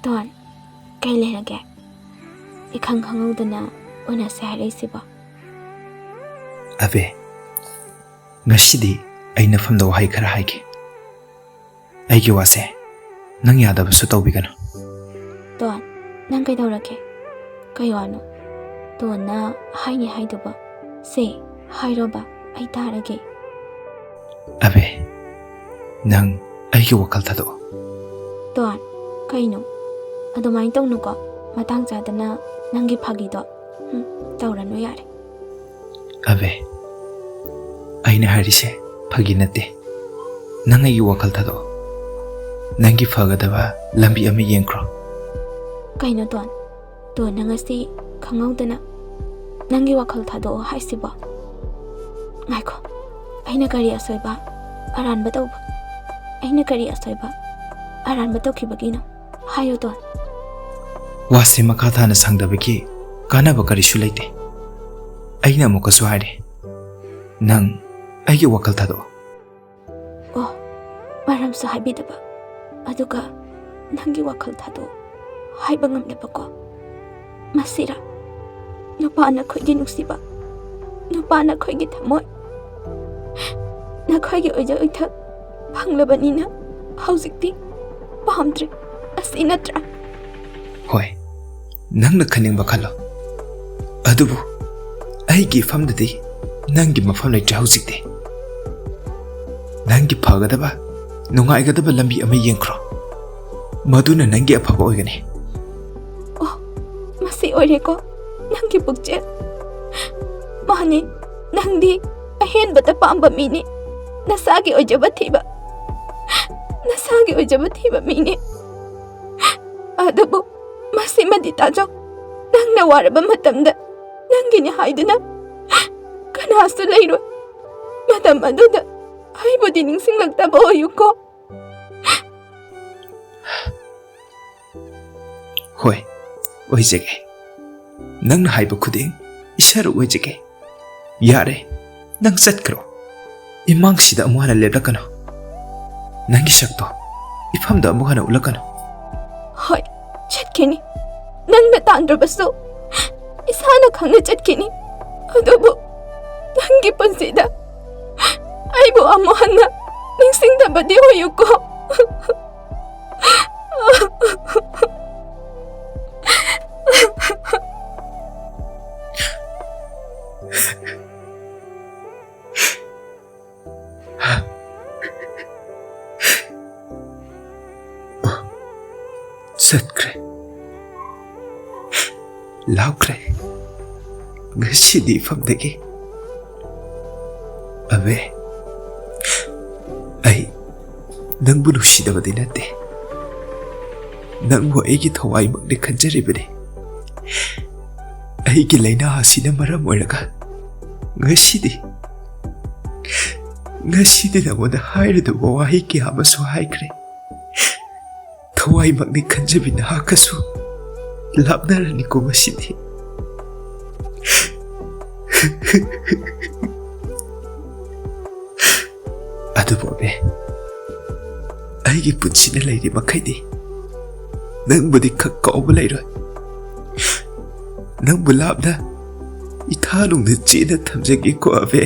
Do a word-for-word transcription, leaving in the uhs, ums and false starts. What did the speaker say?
Tone, ꯀꯩ ꯂꯩꯔꯒꯦ? ꯏꯈꯪ ꯈꯪꯍꯧꯗꯅ ꯎꯅꯁꯦ ꯍꯥꯏꯔꯛꯏꯁꯤꯕꯣ? ꯑꯕꯦ, ꯉꯁꯤꯗꯤ ꯑꯩ ꯅꯐꯝꯗ ꯋꯥꯍꯩ ꯈꯔ ꯍꯥꯏꯒꯦ꯫ ꯑꯩꯒꯤ ꯋꯥꯁꯦ ꯅꯪ ꯌꯥꯗꯕꯁꯨ ꯇꯧꯕꯤꯒꯅꯨ꯫ ꯇꯣꯟ, ꯅꯪ ꯀꯩꯗꯧꯔꯒꯦ? ꯀꯩ ꯋꯥꯅꯣ? ꯇꯣꯟꯅ ꯍꯥꯏꯅꯤ ꯍꯥꯏꯗꯨꯕ꯫ ꯁꯦ, ꯍꯥꯏꯔꯣꯕ, ꯑꯩ ꯇꯥꯔꯒꯦ꯫ ꯑꯕꯦ, ꯅꯪ ꯑꯩꯒꯤ ꯋꯥꯈꯜ ꯊꯥꯗꯣꯛꯑꯣ꯫ ꯇꯣꯟ, ꯀꯩꯅꯣ? ꯑꯗꯨꯃꯥꯏꯅ ꯇꯧꯅꯨꯀꯣ꯫ ꯃꯇꯥꯡ ꯆꯥꯗꯅ ꯅꯪꯒꯤ ꯐꯥꯒꯤꯗꯣ, ꯎꯝ, ꯇꯧꯔꯅꯨ ꯌꯥꯔꯦ꯫ ꯑꯕꯦ, ꯑꯩꯅ ꯍꯥꯏꯔꯤꯁꯦ ꯐꯥꯒꯤ ꯅꯠꯇꯦ꯫ ꯅꯪ ꯑꯩꯒꯤ ꯋꯥꯈꯜ ꯊꯥꯗꯣꯛꯑꯣ꯫ ꯅꯪꯒꯤ ꯐꯒꯗꯕ ꯂꯝꯕꯤ ꯑꯃ ꯌꯦꯡꯈ꯭ꯔꯣ꯫ ꯀꯩꯅꯣ ꯇꯣꯟ? ꯇꯣꯟ, ꯅꯪ ꯉꯁꯤ ꯈꯪꯍꯧꯗꯅ ꯅꯪꯒꯤ ꯋꯥꯈꯜ ꯊꯥꯗꯣꯛꯑꯣ ꯍꯥꯏꯁꯤꯕꯣ? ꯉꯥꯏꯈꯣ, ꯑꯩꯅ ꯀꯔꯤ ꯑꯁꯣꯏꯕ, ꯑꯔꯥꯟꯕ ꯇꯧꯕ? ꯑꯩꯅ ꯀꯔꯤ ꯑꯁꯣꯏꯕ, ꯑꯔꯥꯟꯕ ꯇꯧꯈꯤꯕꯒꯤꯅꯣ? ꯍꯥꯏꯌꯨ ꯇꯣꯟ꯫ ꯋꯥꯁꯦ ꯃꯈꯥ ꯇꯥꯅ ꯁꯥꯡꯗꯕꯒꯤ ꯀꯥꯟꯅꯕ ꯀꯔꯤꯁꯨ ꯂꯩꯇꯦ꯫ ꯑꯩꯅ ꯑꯃꯨꯛꯀꯁꯨ ꯍꯥꯏꯔꯦ, ꯅꯪ ꯑꯩꯒꯤ ꯋꯥꯈꯜ ꯊꯥꯗꯣꯛꯑꯣ꯫ ꯑꯣ, ꯃꯔꯝꯁꯨ ꯍꯥꯏꯕꯤꯗꯕ, ꯑꯗꯨꯒ ꯅꯪꯒꯤ ꯋꯥꯈꯜ ꯊꯥꯗꯣꯛꯑꯣ ꯍꯥꯏꯕ ꯉꯝꯗꯕꯀꯣ꯫ ꯃꯁꯤꯔ ꯅꯨꯄꯥꯅ ꯑꯩꯈꯣꯏꯒꯤ ꯅꯨꯡꯁꯤꯕ, ꯅꯨꯄꯥꯅ ꯑꯩꯈꯣꯏꯒꯤ ꯊꯃꯣꯏ, ꯅꯈꯣꯏꯒꯤ ꯑꯣꯏꯖ ꯑꯣꯏꯊꯛ ꯐꯪꯂꯕꯅꯤꯅ ꯍꯧꯖꯤꯛꯇꯤ ꯄꯥꯝꯗ꯭ꯔꯦ, ꯑꯁꯤ ꯅꯠꯇ꯭ꯔꯥ? ꯍꯣꯏ, ꯅꯪꯅ ꯈꯟꯅꯤꯡꯕ ꯈꯜꯂꯣ, ꯑꯗꯨꯕꯨ ꯑꯩꯒꯤ ꯏꯐꯝꯗꯗꯤ ꯅꯪꯒꯤ ꯃꯐꯝ ꯂꯩꯇ꯭ꯔꯦ ꯍꯧꯖꯤꯛꯇꯤ꯫ ꯅꯪꯒꯤ ꯐꯒꯗꯕ, ꯅꯨꯡꯉꯥꯏꯒꯗꯕ ꯂꯝꯕꯤ ꯑꯃ ꯌꯦꯡꯈ꯭ꯔꯣ, ꯃꯗꯨꯅ ꯅꯪꯒꯤ ꯑꯐꯕ ꯑꯣꯏꯒꯅꯤ꯫ ꯑꯣ, ꯃꯁꯤ ꯑꯣꯏꯔꯦꯀꯣ ꯅꯪꯒꯤ ꯄꯨꯛꯆꯦꯜ꯫ ꯃꯥꯅꯤ, ꯅꯪꯗꯤ ꯑꯍꯦꯟꯕꯗ ꯄꯥꯝꯕ ꯃꯤꯅꯤ꯫ ꯅꯁꯥꯒꯤ ꯑꯣꯏꯖꯕ ꯊꯤꯕ, ꯅꯁꯥꯒꯤ ꯑꯣꯏꯖꯕ ꯊꯤꯕ ꯃꯤꯅꯤ꯫ ꯑꯗꯨꯕꯨ ꯃꯁꯤꯃꯗꯤ ꯇꯥꯖꯧ, ꯅꯪꯅ ꯋꯥꯔꯕ ꯃꯇꯝꯗ ꯅꯪꯒꯤꯅꯤ ꯍꯥꯏꯗꯨꯅ ꯀꯅꯥꯁꯨ ꯂꯩꯔꯣꯏ꯫ ꯃꯇꯝ ꯑꯗꯨꯗ ꯑꯩꯕꯨꯗꯤ ꯅꯤꯡꯁꯤꯡꯂꯛꯇꯕ ꯑꯣꯏꯌꯨꯀꯣ꯫ ꯍꯣꯏ, ꯑꯣꯏꯖꯒꯦ꯫ ꯅꯪꯅ ꯍꯥꯏꯕ ꯈꯨꯗꯤꯡ ꯏꯁꯥꯔꯨꯛ ꯑꯣꯏꯖꯒꯦ꯫ ꯌꯥꯔꯦ, ꯅꯪ ꯆꯠꯈ꯭ꯔꯣ꯫ ꯏꯃꯥꯡꯁꯤꯗ ꯑꯃꯨꯛ ꯍꯟꯅ ꯂꯦꯞꯂꯛꯀꯅꯨ꯫ ꯅꯪꯒꯤ ꯁꯛꯇꯣ ꯏꯐꯝꯗ ꯑꯃꯨꯛ ꯍꯟꯅ ꯎꯠꯂꯛꯀꯅꯨ꯫ ꯍꯣꯏ, ꯆꯠꯈꯤꯅꯤ꯫ ꯅꯪꯅ ꯇꯥꯟꯗ꯭ꯔꯕꯁꯨ ꯏꯁꯥꯅ ꯈꯪꯅ ꯆꯠꯈꯤꯅꯤ꯫ ꯑꯗꯨꯕꯨ ꯅꯪꯒꯤ ꯄꯨꯟꯁꯤꯗ ꯑꯩꯕꯨ ꯑꯃꯨꯛ ꯍꯟꯅ ꯅꯤꯡꯁꯤꯡꯗꯕꯗꯤ ꯑꯣꯏꯌꯨꯀꯣ꯫ ꯆꯠꯈ꯭ꯔꯦ, ꯂꯥꯞꯈ꯭ꯔꯦ꯫ ꯉꯁꯤꯗꯤ ꯏꯐꯝꯗꯒꯤ꯫ ꯑꯕꯦ, ꯑꯩ ꯅꯪꯕꯨ ꯅꯨꯡꯁꯤꯗꯕꯗꯤ ꯅꯠꯇꯦ꯫ ꯅꯪꯕꯨ ꯑꯩꯒꯤ ꯊꯋꯥꯏꯃꯛꯅꯤ ꯈꯟꯖꯔꯤꯕꯅꯤ꯫ ꯑꯩꯒꯤ ꯂꯥꯏꯅꯥ ꯑꯁꯤꯅ ꯃꯔꯝ ꯑꯣꯏꯔꯒ ꯉꯁꯤꯗꯤ, ꯉꯁꯤꯗꯤ ꯅꯉꯣꯟꯗ ꯍꯥꯏꯔꯨꯗꯕ ꯋꯥꯍꯩ ꯀꯌꯥ ꯑꯃꯁꯨ ꯍꯥꯏꯈ꯭ꯔꯦ꯫ ꯊꯋꯥꯏꯃꯛꯅꯤ ꯈꯟꯖꯕꯤ ꯅꯍꯥꯛꯀꯁꯨ ꯂꯥꯞꯅꯔꯅꯤꯀꯣ ꯉꯁꯤꯗꯤ꯫ ꯑꯗꯨꯕꯨ ꯑꯕꯦ, ꯑꯩꯒꯤ ꯄꯨꯟꯁꯤꯅ ꯂꯩꯔꯤ ꯃꯈꯩꯗꯤ ꯅꯪꯕꯨꯗꯤ ꯈꯛ ꯀꯥꯎꯕ ꯂꯩꯔꯣꯏ꯫ ꯅꯪꯕꯨ ꯂꯥꯞꯅ ꯏꯊꯥ ꯅꯨꯡꯗ ꯆꯦꯠꯅ ꯊꯝꯖꯒꯦꯀꯣ ꯑꯕꯦ꯫